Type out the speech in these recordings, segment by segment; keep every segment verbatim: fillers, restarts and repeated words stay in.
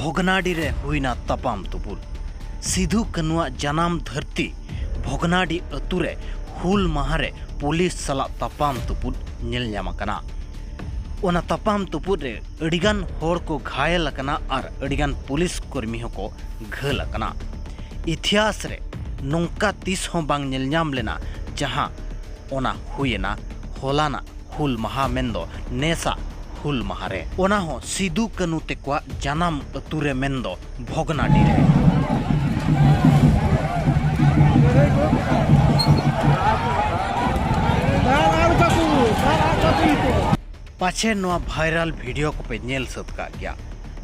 ᱵᱷᱚᱜᱽᱱᱟᱰᱤ ᱨᱮ ᱦᱩᱭᱱᱟ ᱛᱟᱯᱟᱢ ᱛᱩᱯᱩᱫ᱾ ᱥᱤᱫᱷᱩ ᱠᱟᱹᱱᱩᱣᱟᱜ ᱡᱟᱱᱟᱢ ᱫᱷᱟᱹᱨᱛᱤ ᱵᱷᱚᱜᱽᱱᱟᱰᱤ ᱟᱹᱛᱩ ᱨᱮ ᱦᱩᱞ ᱢᱟᱦᱟ ᱨᱮ ᱯᱩᱞᱤᱥ ᱥᱟᱞᱟᱜ ᱛᱟᱯᱟᱢ ᱛᱩᱯᱩᱫ ᱧᱮᱞ ᱧᱟᱢ ᱟᱠᱟᱱᱟ᱾ ᱚᱱᱟ ᱛᱟᱯᱟᱢ ᱛᱩᱯᱩᱫ ᱨᱮ ᱟᱹᱰᱤᱜᱟᱱ ᱦᱚᱲ ᱠᱚ ᱜᱷᱟᱭᱮᱞ ᱟᱠᱟᱱᱟ ᱟᱨ ᱟᱹᱰᱤᱜᱟᱱ ᱯᱩᱞᱤᱥ ᱠᱚᱨᱢᱤ ᱦᱚᱸᱠᱚ ᱜᱷᱟᱹᱞ ᱟᱠᱟᱱᱟ᱾ ᱤᱛᱤᱦᱟᱥ ᱨᱮ ᱱᱚᱝᱠᱟ ᱛᱤᱥ ᱦᱚᱸ ᱵᱟᱝ ᱧᱮᱞ ᱧᱟᱢ ᱞᱮᱱᱟ, ᱡᱟᱦᱟᱸ ᱚᱱᱟ ᱦᱩᱭᱮᱱᱟ ᱦᱚᱞᱟᱱᱟᱜ ᱦᱩᱞ ᱢᱟᱦᱟ, ᱢᱮᱱᱫᱚ ᱱᱮᱥᱟᱜ ᱦᱩᱞ ᱢᱟᱦᱟ ᱨᱮ, ᱚᱱᱟ ᱦᱚᱸ ᱥᱤᱫᱩ ᱠᱟᱹᱱᱩ ᱛᱮᱠᱚᱣᱟᱜ ᱡᱟᱱᱟᱢ ᱟᱹᱛᱩ ᱨᱮ, ᱢᱮᱱᱫᱚ ᱵᱷᱚᱜᱽᱱᱟᱰᱤ ᱨᱮ᱾ ᱯᱟᱪᱷᱮ ᱱᱚᱣᱟ ᱵᱷᱟᱭᱨᱟᱞ ᱵᱷᱤᱰᱤᱭᱳ ᱠᱚᱯᱮ ᱧᱮᱞ ᱥᱟᱹᱛ ᱠᱟᱜ ᱜᱮᱭᱟ᱾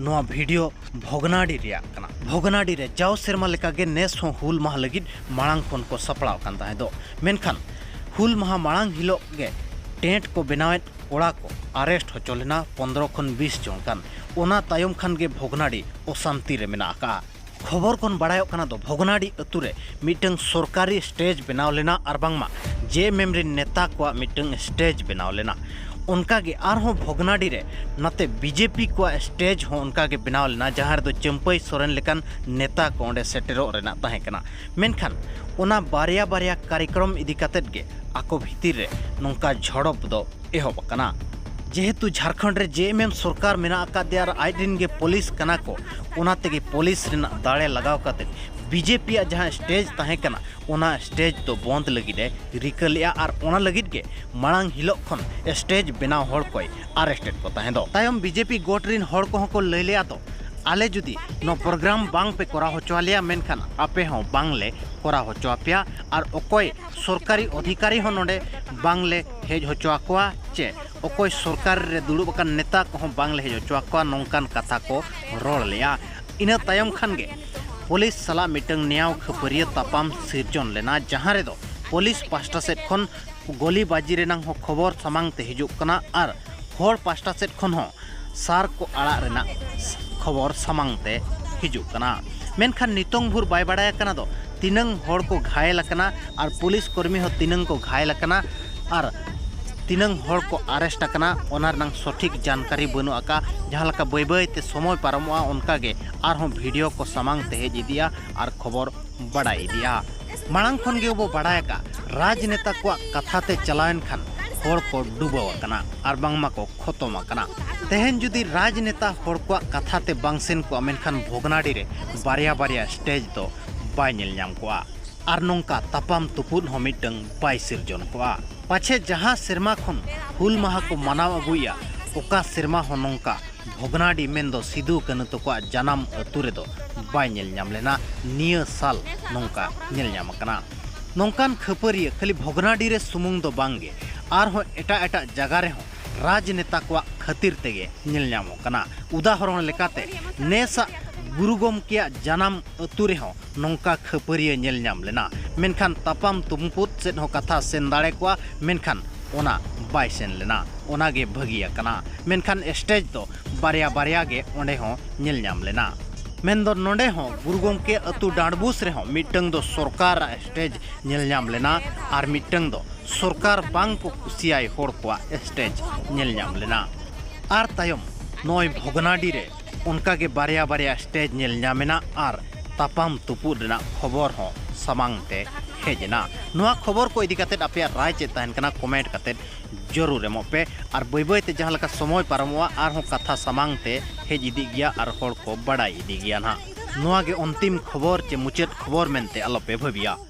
ᱱᱚᱣᱟ ᱵᱷᱤᱰᱤᱭᱳ ᱵᱷᱚᱜᱽᱱᱟᱰᱤ ᱨᱮᱭᱟᱜ ᱠᱟᱱᱟ᱾ ᱵᱷᱚᱜᱽᱱᱟᱰᱤ ᱨᱮ ᱡᱟᱣ ᱥᱮᱨᱢᱟ ᱞᱮᱠᱟᱜᱮ ᱱᱮᱥ ᱦᱚᱸ ᱦᱩᱞ ᱢᱟᱦᱟ ᱞᱟᱹᱜᱤᱫ ᱢᱟᱲᱟᱝ ᱠᱷᱚᱱ ᱠᱚ ᱥᱟᱯᱲᱟᱣ ᱠᱟᱱ ᱛᱟᱦᱮᱸ ᱫᱚ, ᱢᱮᱱᱠᱷᱟᱱ ᱦᱩᱞ ᱢᱟᱦᱟ ᱢᱟᱲᱟᱝ ᱦᱤᱞᱳᱜ ᱜᱮ ᱴᱮᱱᱴ ᱠᱚ ᱵᱮᱱᱟᱣᱮᱫ ᱠᱚᱲᱟ ᱠᱚ ᱟᱨᱮᱥᱴ ᱦᱚᱪᱚ ᱞᱮᱱᱟ ᱯᱚᱱᱫᱽᱨᱚ ᱠᱷᱚᱱ ᱵᱤᱥ ᱡᱚᱱ ᱜᱟᱱ᱾ ᱚᱱᱟ ᱛᱟᱭᱚᱢ ᱠᱷᱟᱱ ᱜᱮ ᱵᱷᱚᱜᱽᱱᱟᱰᱤ ᱚᱥᱟᱱᱛᱤ ᱨᱮ ᱢᱮᱱᱟᱜ ᱟᱠᱟᱫᱼᱟ᱾ ᱠᱷᱚᱵᱚᱨ ᱠᱷᱚᱱ ᱵᱟᱲᱟᱭᱚᱜ ᱠᱟᱱᱟ ᱫᱚ, ᱵᱷᱚᱜᱽᱱᱟᱰᱤ ᱟᱹᱛᱩ ᱨᱮ ᱢᱤᱫᱴᱟᱝ ᱥᱚᱨᱠᱟᱨᱤ ᱥᱴᱮᱡᱽ ᱵᱮᱱᱟᱣ ᱞᱮᱱᱟ ᱟᱨ ᱵᱟᱝᱢᱟ ᱡᱮ ᱮᱢ ᱮᱢ ᱨᱮᱱ ᱱᱮᱛᱟ ᱠᱚᱣᱟᱜ ᱢᱤᱫᱴᱟᱝ ᱥᱴᱮᱡᱽ ᱵᱮᱱᱟᱣ ᱞᱮᱱᱟ᱾ ᱚᱱᱠᱟᱜᱮ ᱟᱨᱦᱚᱸ ᱵᱷᱚᱜᱽᱱᱟᱰᱤ ᱨᱮ ᱱᱟᱛᱮ ᱵᱤᱡᱮᱯᱤ ᱠᱚᱣᱟᱜ ᱥᱴᱮᱡᱽ ᱦᱚᱸ ᱚᱱᱠᱟᱜᱮ ᱵᱮᱱᱟᱣ ᱞᱮᱱᱟ, ᱡᱟᱦᱟᱸ ᱨᱮᱫᱚ ᱪᱟᱹᱢᱯᱟᱹᱭ ᱥᱚᱨᱮᱱ ᱞᱮᱠᱟᱱ ᱱᱮᱛᱟ ᱠᱚ ᱚᱸᱰᱮ ᱥᱮᱴᱮᱨᱚᱜ ᱨᱮᱱᱟᱜ ᱛᱟᱦᱮᱸ ᱠᱟᱱᱟ᱾ ᱢᱮᱱᱠᱷᱟᱱ ᱚᱱᱟ ᱵᱟᱨᱭᱟ ᱵᱟᱨᱭᱟ ᱠᱟᱨᱭᱚᱠᱨᱚᱢ ᱤᱫᱤ ᱠᱟᱛᱮᱫ ᱜᱮ ᱟᱠᱚ ᱵᱷᱤᱛᱤᱨ ᱨᱮ ᱱᱚᱝᱠᱟ ᱡᱷᱚᱲᱚᱯ ᱫᱚ ᱮᱦᱚᱵ ᱟᱠᱟᱱᱟ᱾ ᱡᱮᱦᱮᱛᱩ ᱡᱷᱟᱲᱠᱷᱚᱸᱰ ᱨᱮ ᱡᱮ ᱮᱢ ᱮᱢ ᱥᱚᱨᱠᱟᱨ ᱢᱮᱱᱟᱜ ᱟᱠᱟᱫᱮᱭᱟ ᱟᱨ ᱟᱡ ᱨᱮᱱ ᱜᱮ ᱯᱩᱞᱤᱥ ᱠᱟᱱᱟ ᱠᱚ, ᱚᱱᱟ ᱛᱮᱜᱮ ᱯᱩᱞᱤᱥ ᱨᱮᱱᱟᱜ ᱫᱟᱲᱮ ᱞᱟᱜᱟᱣ ᱠᱟᱛᱮ ᱵᱤᱡᱮᱯᱤ ᱟᱜ ᱡᱟᱦᱟᱸ ᱥᱴᱮᱡᱽ ᱛᱟᱦᱮᱸ ᱠᱟᱱᱟ, ᱚᱱᱟ ᱥᱴᱮᱡᱽ ᱫᱚ ᱵᱚᱱᱫ ᱞᱟᱹᱜᱤᱫ ᱮ ᱨᱤᱠᱟᱹ ᱞᱮᱫᱼᱟ ᱟᱨ ᱚᱱᱟ ᱞᱟᱹᱜᱤᱫ ᱜᱮ ᱢᱟᱲᱟᱝ ᱦᱤᱞᱳᱜ ᱠᱷᱚᱱ ᱥᱴᱮᱡᱽ ᱵᱮᱱᱟᱣ ᱦᱚᱲ ᱠᱚᱭ ᱟᱨᱮᱥᱴᱮᱰ ᱠᱚ ᱛᱟᱦᱮᱸ ᱫᱚ᱾ ᱛᱟᱭᱚᱢ ᱵᱤᱡᱮᱯᱤ ᱜᱚᱴ ᱨᱮᱱ ᱦᱚᱲ ᱠᱚᱦᱚᱸ ᱠᱚ ᱞᱟᱹᱭ ᱞᱮᱫᱼᱟ ᱛᱚ, ᱟᱞᱮ ᱡᱩᱫᱤ ᱱᱚᱣᱟ ᱯᱨᱳᱜᱨᱟᱢ ᱵᱟᱝ ᱯᱮ ᱠᱚᱨᱟᱣ ᱦᱚᱪᱚ ᱟᱞᱮᱭᱟ, ᱢᱮᱱᱠᱷᱟᱱ ᱟᱯᱮ ᱦᱚᱸ ᱵᱟᱝ ᱞᱮ ᱠᱚᱨᱟᱣ ᱦᱚᱪᱚ ᱟᱯᱮᱭᱟ᱾ ᱟᱨ ᱚᱠᱚᱭ ᱥᱚᱨᱠᱟᱨᱤ ᱚᱫᱷᱤᱠᱟᱨᱤ ᱦᱚᱸ ᱱᱚᱰᱮ ᱵᱟᱝ ᱞᱮ ᱦᱮᱡ ᱦᱚᱪᱚ ᱟᱠᱚᱣᱟ, ᱪᱮ ᱚᱠᱚᱭ ᱥᱚᱨᱠᱟᱨ ᱨᱮ ᱫᱩᱲᱩᱵ ᱟᱠᱟᱱ ᱱᱮᱛᱟ ᱠᱚᱦᱚᱸ ᱵᱟᱝ ᱞᱮ ᱦᱮᱡ ᱦᱚᱪᱚ ᱟᱠᱚᱣᱟ, ᱱᱚᱝᱠᱟᱱ ᱠᱟᱛᱷᱟ ᱠᱚ ᱨᱚᱲ ᱞᱮᱫᱼᱟ᱾ ᱤᱱᱟᱹ ᱛᱟᱭᱚᱢ ᱠᱷᱟᱱ ᱜᱮ ᱯᱩᱞᱤᱥ ᱥᱟᱞᱟᱜ ᱢᱤᱫᱴᱟᱝ ᱱᱮᱭᱟᱣ ᱠᱷᱟᱹᱯᱟᱹᱨᱤᱭᱟᱹ ᱛᱟᱯᱟᱢ ᱥᱤᱨᱡᱚᱱ ᱞᱮᱱᱟ, ᱡᱟᱦᱟᱸ ᱨᱮᱫᱚ ᱯᱩᱞᱤᱥ ᱯᱟᱥᱴᱟ ᱥᱮᱫ ᱠᱷᱚᱱ ᱜᱚᱞᱤᱵᱟᱡᱤ ᱨᱮᱱᱟᱜ ᱦᱚᱸ ᱠᱷᱚᱵᱚᱨ ᱥᱟᱢᱟᱝ ᱛᱮ ᱦᱤᱡᱩᱜ ᱠᱟᱱᱟ ᱟᱨ ᱦᱚᱲ ᱯᱟᱥᱴᱟ ᱥᱮᱫ ᱠᱷᱚᱱ ᱦᱚᱸ ᱥᱟᱨ ᱠᱚ ᱟᱲᱟᱜ ᱨᱮᱱᱟᱜ ᱠᱷᱚᱵᱚᱨ ᱥᱟᱢᱟᱝ ᱛᱮ ᱦᱤᱡᱩᱜ ᱠᱟᱱᱟ᱾ ᱢᱮᱱᱠᱷᱟᱱ ᱱᱤᱛᱚᱝ ᱵᱷᱳᱨ ᱵᱟᱭ ᱵᱟᱲᱟᱭ ᱟᱠᱟᱱᱟ ᱫᱚ ᱛᱤᱱᱟᱹᱝ ᱦᱚᱲ ᱠᱚ ᱜᱷᱟᱭᱮᱞ ᱟᱠᱟᱱᱟ ᱟᱨ ᱯᱩᱞᱤᱥ ᱠᱚᱨᱢᱤ ᱦᱚᱸ ᱛᱤᱱᱟᱹᱝ ᱠᱚ ᱜᱷᱟᱭᱮᱞ ᱟᱠᱟᱱᱟ ᱟᱨ ᱛᱤᱱᱟᱹᱝ ᱦᱚᱲ ᱠᱚ ᱟᱨᱮᱥᱴ ᱟᱠᱟᱱᱟ, ᱚᱱᱟ ᱨᱮᱱᱟᱝ ᱥᱚᱴᱷᱤᱠ ᱡᱟᱱᱠᱟᱨᱤ ᱵᱟᱹᱱᱩᱜ ᱟᱠᱟᱫᱼᱟ᱾ ᱡᱟᱦᱟᱸ ᱞᱮᱠᱟ ᱵᱟᱹᱭ ᱵᱟᱹᱭ ᱛᱮ ᱥᱚᱢᱚᱭ ᱯᱟᱨᱚᱢᱚᱜᱼᱟ, ᱚᱱᱠᱟ ᱜᱮ ᱟᱨᱦᱚᱸ ᱵᱷᱤᱰᱤᱭᱳ ᱠᱚ ᱥᱟᱢᱟᱝ ᱛᱮ ᱦᱮᱡ ᱤᱫᱤᱜᱼᱟ ᱟᱨ ᱠᱷᱚᱵᱚᱨ ᱵᱟᱲᱟᱭ ᱤᱫᱤᱜᱼᱟ᱾ ᱢᱟᱲᱟᱝ ᱠᱷᱚᱱ ᱜᱮ ᱵᱚ ᱵᱟᱲᱟᱭ ᱟᱠᱟᱫᱼᱟ, ᱨᱟᱡᱽᱱᱮᱛᱟ ᱠᱚᱣᱟᱜ ᱠᱟᱛᱷᱟ ᱛᱮ ᱪᱟᱞᱟᱣᱮᱱ ᱠᱷᱟᱱ ᱦᱚᱲ ᱠᱚ ᱰᱩᱵᱟᱹᱣ ᱟᱠᱟᱱᱟ ᱟᱨ ᱵᱟᱝᱢᱟ ᱠᱚ ᱠᱷᱚᱛᱚᱢ ᱟᱠᱟᱱᱟ᱾ ᱛᱮᱦᱮᱧ ᱡᱩᱫᱤ ᱨᱟᱡᱽᱱᱮᱛᱟ ᱦᱚᱲ ᱠᱚᱣᱟᱜ ᱠᱟᱛᱷᱟ ᱛᱮ ᱵᱟᱝ ᱥᱮᱱ ᱠᱚᱜᱼᱟ, ᱢᱮᱱᱠᱷᱟᱱ ᱵᱷᱚᱜᱽᱱᱟᱰᱤ ᱨᱮ ᱵᱟᱨᱭᱟ ᱵᱟᱨᱭᱟ ᱥᱴᱮᱡᱽ ᱫᱚ ᱵᱟᱭ ᱧᱮᱞ ᱧᱟᱢ ᱠᱚᱜᱼᱟ᱾ ᱟᱨ ᱱᱚᱝᱠᱟ ᱛᱟᱯᱟᱢ ᱛᱩᱯᱩᱫ ᱦᱚᱸ ᱢᱤᱫᱴᱟᱝ ᱵᱟᱭ ᱥᱤᱨᱡᱚᱱ ᱠᱚᱜᱼᱟ᱾ ᱯᱟᱪᱷᱮ ᱡᱟᱦᱟᱸ ᱥᱮᱨᱢᱟ ᱠᱷᱚᱱ ᱦᱩᱞ ᱢᱟᱦᱟ ᱠᱚ ᱢᱟᱱᱟᱣ ᱟᱹᱜᱩᱭᱮᱫᱼᱟ, ᱚᱠᱟ ᱥᱮᱨᱢᱟ ᱦᱚᱸ ᱱᱚᱝᱠᱟ ᱵᱷᱚᱜᱽᱱᱟᱰᱤ ᱢᱮᱱᱫᱚ ᱥᱤᱫᱩ ᱠᱟᱹᱱᱦᱩ ᱛᱟᱠᱚᱣᱟᱜ ᱡᱟᱱᱟᱢ ᱟᱹᱛᱩ ᱨᱮᱫᱚ ᱵᱟᱭ ᱧᱮᱞ ᱧᱟᱢ ᱞᱮᱱᱟ᱾ ᱱᱤᱭᱟᱹ ᱥᱟᱞ ᱱᱚᱝᱠᱟ ᱧᱮᱞ ᱧᱟᱢ ᱟᱠᱟᱱᱟ᱾ ᱱᱚᱝᱠᱟᱱ ᱠᱷᱟᱹᱯᱟᱹᱨᱤᱭᱟᱹ ᱠᱷᱟᱹᱞᱤ ᱵᱷᱚᱜᱽᱱᱟᱰᱤ ᱨᱮ ᱥᱩᱢᱩᱝ ᱫᱚ ᱵᱟᱝᱜᱮ, ᱟᱨᱦᱚᱸ ᱮᱴᱟᱜ ᱮᱴᱟᱜ ᱡᱟᱭᱜᱟ ᱨᱮᱦᱚᱸ ᱨᱟᱡᱽᱱᱮᱛᱟ ᱠᱚᱣᱟᱜ ᱠᱷᱟᱹᱛᱤᱨ ᱛᱮᱜᱮ ᱧᱮᱞ ᱧᱟᱢᱚᱜ ᱠᱟᱱᱟ᱾ ᱩᱫᱟᱦᱚᱨᱚᱱ ᱞᱮᱠᱟᱛᱮ, ᱱᱮᱥᱟᱜ ᱜᱩᱨᱩ ᱜᱚᱢᱠᱮᱭᱟᱜ ᱡᱟᱱᱟᱢ ᱟᱹᱛᱩ ᱨᱮᱦᱚᱸ ᱱᱚᱝᱠᱟ ᱠᱷᱟᱹᱯᱟᱹᱨᱤᱭᱟᱹ ᱧᱮᱞ ᱧᱟᱢ ᱞᱮᱱᱟ, ᱢᱮᱱᱠᱷᱟᱱ ᱛᱟᱯᱟᱢ ᱛᱩᱢᱯᱩᱫ ᱥᱮᱫ ᱦᱚᱸ ᱠᱟᱛᱷᱟ ᱥᱮᱱ ᱫᱟᱲᱮ ᱠᱚᱜᱼᱟ, ᱢᱮᱱᱠᱷᱟᱱ ᱚᱱᱟ ᱵᱟᱭ ᱥᱮᱱ ᱞᱮᱱᱟ᱾ ᱚᱱᱟᱜᱮ ᱵᱷᱟᱹᱜᱤ ᱟᱠᱟᱱᱟ᱾ ᱢᱮᱱᱠᱷᱟᱱ ᱥᱴᱮᱡᱽ ᱫᱚ ᱵᱟᱨᱭᱟ ᱵᱟᱨᱭᱟ ᱜᱮ ᱚᱸᱰᱮ ᱦᱚᱸ ᱧᱮᱞ ᱧᱟᱢ ᱞᱮᱱᱟ᱾ ᱢᱮᱱᱫᱚ ᱱᱚᱰᱮ ᱦᱚᱸ ᱜᱩᱨᱩ ᱜᱚᱢᱠᱮ ᱟᱹᱛᱩ ᱰᱟᱸᱰᱵᱩᱥ ᱨᱮᱦᱚᱸ ᱢᱤᱫᱴᱟᱝ ᱫᱚ ᱥᱚᱨᱠᱟᱨᱟᱜ ᱥᱴᱮᱡᱽ ᱧᱮᱞ ᱧᱟᱢ ᱞᱮᱱᱟ ᱟᱨ ᱢᱤᱫᱴᱟᱝ ᱫᱚ ᱥᱚᱨᱠᱟᱨ ᱵᱟᱝ ᱠᱚ ᱠᱩᱥᱤᱭᱟᱭ ᱦᱚᱲ ᱠᱚᱣᱟᱜ ᱥᱴᱮᱡᱽ ᱧᱮᱞ ᱧᱟᱢ ᱞᱮᱱᱟ᱾ ᱟᱨ ᱛᱟᱭᱚᱢ ᱱᱚᱜᱼᱚᱭ ᱵᱷᱚᱜᱽᱱᱟᱰᱤ ᱨᱮ ᱚᱱᱠᱟᱜᱮ ᱵᱟᱨᱭᱟ ᱵᱟᱨᱭᱟ ᱥᱴᱮᱡᱽ ᱧᱮᱞ ᱧᱟᱢ ᱮᱱᱟ ᱟᱨ ᱛᱟᱯᱟᱢ ᱛᱩᱯᱩᱫ ᱨᱮᱱᱟᱜ ᱠᱷᱚᱵᱚᱨ ᱦᱚᱸ ᱥᱟᱢᱟᱝ ᱛᱮ ᱦᱮᱡ ᱮᱱᱟ᱾ ᱱᱚᱣᱟ ᱠᱷᱚᱵᱚᱨ ᱠᱚ ᱤᱫᱤ ᱠᱟᱛᱮᱫ ᱟᱯᱮᱭᱟᱜ ᱨᱟᱭ ᱪᱮᱫ ᱛᱟᱦᱮᱱ ᱠᱟᱱᱟ, ᱠᱚᱢᱮᱱᱴ ᱠᱟᱛᱮᱫ ᱡᱚᱨᱩᱨ ᱮᱢᱚᱜ ᱯᱮ᱾ ᱟᱨ ᱵᱟᱹᱭ ᱵᱟᱹᱭ ᱛᱮ ᱡᱟᱦᱟᱸ ᱞᱮᱠᱟ ᱥᱚᱢᱚᱭ ᱯᱟᱨᱚᱢᱚᱜᱼᱟ, ᱟᱨᱦᱚᱸ ᱠᱟᱛᱷᱟ ᱥᱟᱢᱟᱝ ᱛᱮ ᱦᱮᱡ ᱤᱫᱤᱜ ᱜᱮᱭᱟ ᱟᱨ ᱦᱚᱲ ᱠᱚ ᱵᱟᱲᱟᱭ ᱤᱫᱤ ᱜᱮᱭᱟ ᱱᱟᱦᱟᱜ᱾ ᱱᱚᱣᱟ ᱜᱮ ᱚᱱᱛᱤᱢ ᱠᱷᱚᱵᱚᱨ ᱪᱮ ᱢᱩᱪᱟᱹᱫ ᱠᱷᱚᱵᱚᱨ ᱢᱮᱱᱛᱮ ᱟᱞᱚᱯᱮ ᱵᱷᱟᱹᱵᱤᱭᱟ᱾